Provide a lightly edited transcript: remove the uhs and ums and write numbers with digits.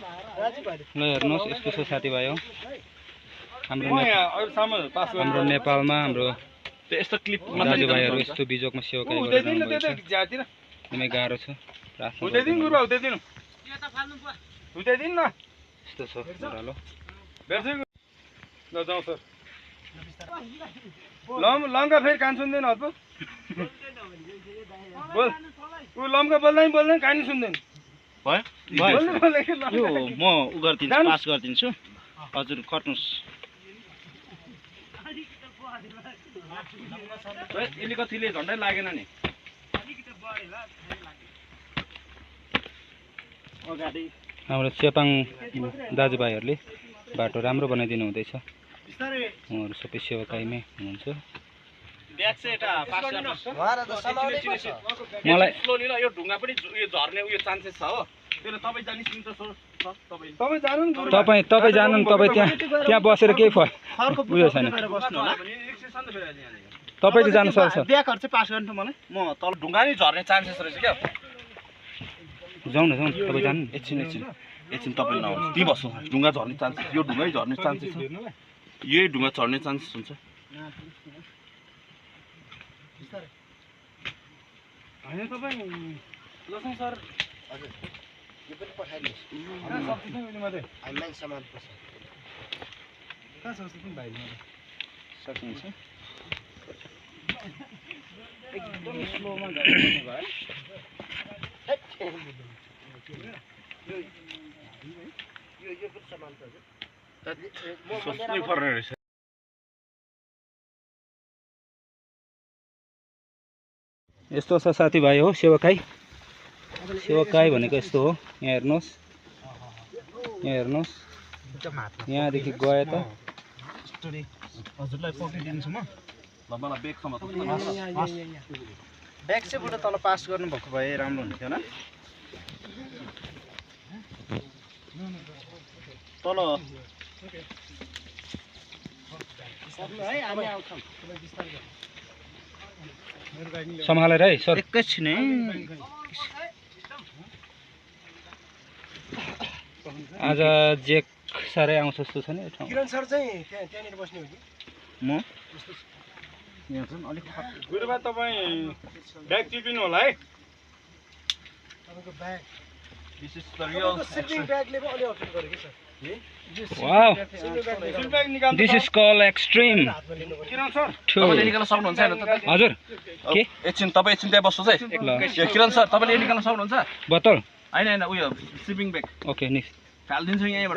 ल हेर्नुहोस् यस्तो छ साथीभाइ हो हाम्रो नेपालमा हाम्रो यस्तो क्लिप दाजुभाइहरू यस्तो बिजोगमा सेवा गरिरहनु भएको छ एकदमै गाह्रो छ यस्तो छ ओह्रालो लम्का फेरि कान सुन्दैन हजुर बोल ऊ लम्का बोल्दैन कान सुन्दैन भयो यो म उ गर्दिन्छु पास गरिदिन्छु हजुर कट्नुस् अलिकतिले झन्डै लागेन नि अगाडि हाम्रो चेपाङ दाजुभाइहरूले बाटो राम्रो बनाइदिनु हुँदैछ उहाँहरू सबै सेवाकाईमै हुनुहुन्छ मलाई यो ढुङ्गा पनि झर्ने उयो चान्सेस छ हो त्यसले तपाईँ जानु तपाईँ जानु तपाईँ त्यहाँ बसेर केही उयो छैन तपाईँले जानु सक्छ ब्याकहरु चाहिँ पास गर्नु मलाई म तल ढुङ्गा नै झर्ने चान्सेस रहेछ क्या जाउँ न तपाईँ जानु एकछिन तपाईँ नआउनु ती बस्नु ढुङ्गा झर्ने चान्सेस यो ढुङ्गै झर्ने चान्सेस छ यही ढुङ्गा झर्ने चान्सेस हुन्छ होइन तपाईँ लसन सर हजुर यो पनि पठाइदिनुहोस् सामान कहाँ छ भाइ सक्नुहुन्छ एकदम स्लोमा झर्नु भयो यो पनि सामान छ हजुर यस्तो छ साथीभाइ हो सेवाकाई भनेको यस्तो हो यहाँ हेर्नुहोस् यहाँदेखि गए त हजुरलाई पक्रिदिन्छु म ल मलाई ब्यागसम्म ब्याग चाहिँ बुढा तल पास गर्नुभएको भए राम्रो हुन्थ्यो होला तल है हामी आउँछौँ सम्हालेर है सर एकैछिन है आज जेक साह्रै आउँछ जस्तो छ नि किरण सर चाहिँ त्यहाँनिर बस्ने हो कि म यहाँ चाहिँ अलिक गुरुबा तपाईँ ब्याग टिपिनु होला है तपाईँको ब्याग विशेष त रियल स्लिपिङ ब्यागले पनि अलि अप्सन गर्यो कि sir wow this is call extreme Kiran sir तपाईले निकाल्न सक्नुहुन्छ हैन हजुर के एकछिन तपाईँ एकछिन त्यहाँ बस्नुहोस् है किरण सर तपाईले निकाल्न सक्नुहुन्छ बोतल हैन उयो स्लिपिङ ब्याग ओके नि फाल्दिन्छु यहीँबाट